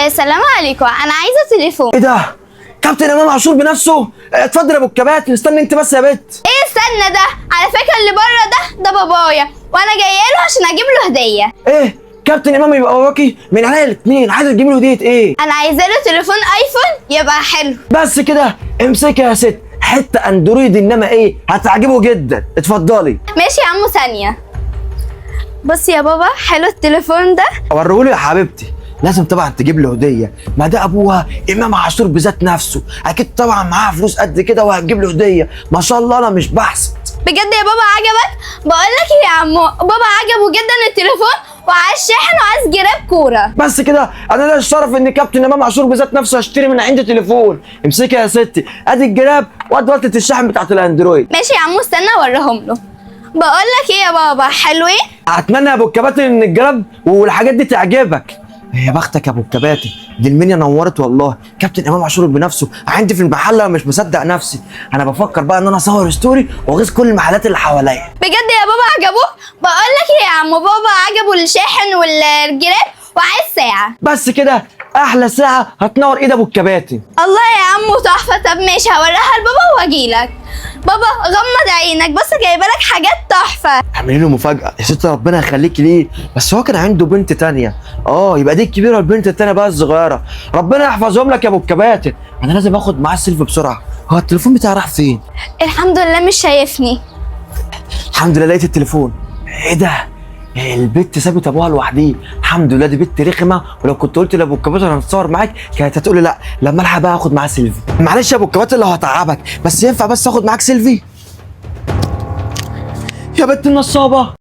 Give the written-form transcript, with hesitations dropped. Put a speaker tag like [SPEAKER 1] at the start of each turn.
[SPEAKER 1] سلام عليكم، انا عايزه تليفون.
[SPEAKER 2] ايه ده؟ كابتن امام عاشور بنفسه؟ اتفضل يا ابو الكباتن. استنى انت بس يا بت.
[SPEAKER 1] ايه استنى ده؟ على فكرة اللي بره ده بابايا، وانا جاية له عشان اجيب له هديه.
[SPEAKER 2] ايه كابتن امام يبقى باباكي؟ من عينيا الاثنين. عايزه تجيب له هديه ايه؟
[SPEAKER 1] انا عايزه له تليفون ايفون يبقى حلو.
[SPEAKER 2] بس كده؟ امسكي يا ست، حتة اندرويد انما ايه هتعجبه جدا. اتفضلي.
[SPEAKER 1] ماشي يا عمو، ثانية. بص يا بابا، حلو التليفون ده.
[SPEAKER 2] اوريهوله يا حبيبتي. لازم طبعا تجيب له هديه، ما ده ابوها امام عاشور بذات نفسه، اكيد طبعا معاها فلوس قد كده وهتجيب له هديه. ما شاء الله انا مش بحسد.
[SPEAKER 1] بجد يا بابا عجبك؟ بقول لك ايه يا عمو، بابا عجبه جدا التليفون وعايز شاحن وعايز جراب كورة.
[SPEAKER 2] بس كده؟ انا ليا الشرف ان كابتن امام عاشور بذات نفسه هشتري من عندي تليفون. امسكي يا ستي، ادي الجراب وادي ورقة الشحن بتاعت الاندرويد.
[SPEAKER 1] ماشي يا عمو، استنى اوريهم له. بقول لك ايه يا بابا، حلوين؟
[SPEAKER 2] اتمنى يا ابو الكباتن ان الجراب والحاجات دي تعجبك. يا بختك يا ابو الكباتن، دي المنيا نورت والله. كابتن امام عاشور بنفسه عندي في المحل، انا مش مصدق نفسي. انا بفكر بقى ان انا اصور story واغيظ كل المحلات اللي حواليا.
[SPEAKER 1] بجد يا بابا عجبوك؟ بقول لك ايه يا عمو، بابا عجبه الشاحن والجراب وعايز ساعة.
[SPEAKER 2] بس كده؟ احلى ساعة هتنور ايد ابو الكباتن.
[SPEAKER 1] الله يا عمو تحفة. طب ماشي، هوريها لبابا واجيلك. بابا غمض عينك، بص جايبه لك حاجات تحفة.
[SPEAKER 2] اعملي له مفاجأة يا ست، ربنا يخليكي ليه. بس هو كان عنده بنت تانية، يبقى دي الكبيرة والبنت التانية بقى الصغيرة. ربنا يحفظهم لك يا ابو الكباتن. انا لازم اخد معاه السيلفي بسرعة. هو التليفون بتاعي راح فين؟
[SPEAKER 1] الحمد لله مش شايفني.
[SPEAKER 2] الحمد لله لقيت التليفون. ايه ده؟ البت سابت ابوها لوحديه. الحمد لله دي بنت رخمة، ولو كنت قلت لابو الكباتن انا هتصور معاك كانت هتقولي لا. لما الحق بقى اخد معاه سيلفي. معلش يا ابو الكباتن لو هتعبك، بس ينفع بس اخد معاك سيلفي؟ يا بنت النصابه.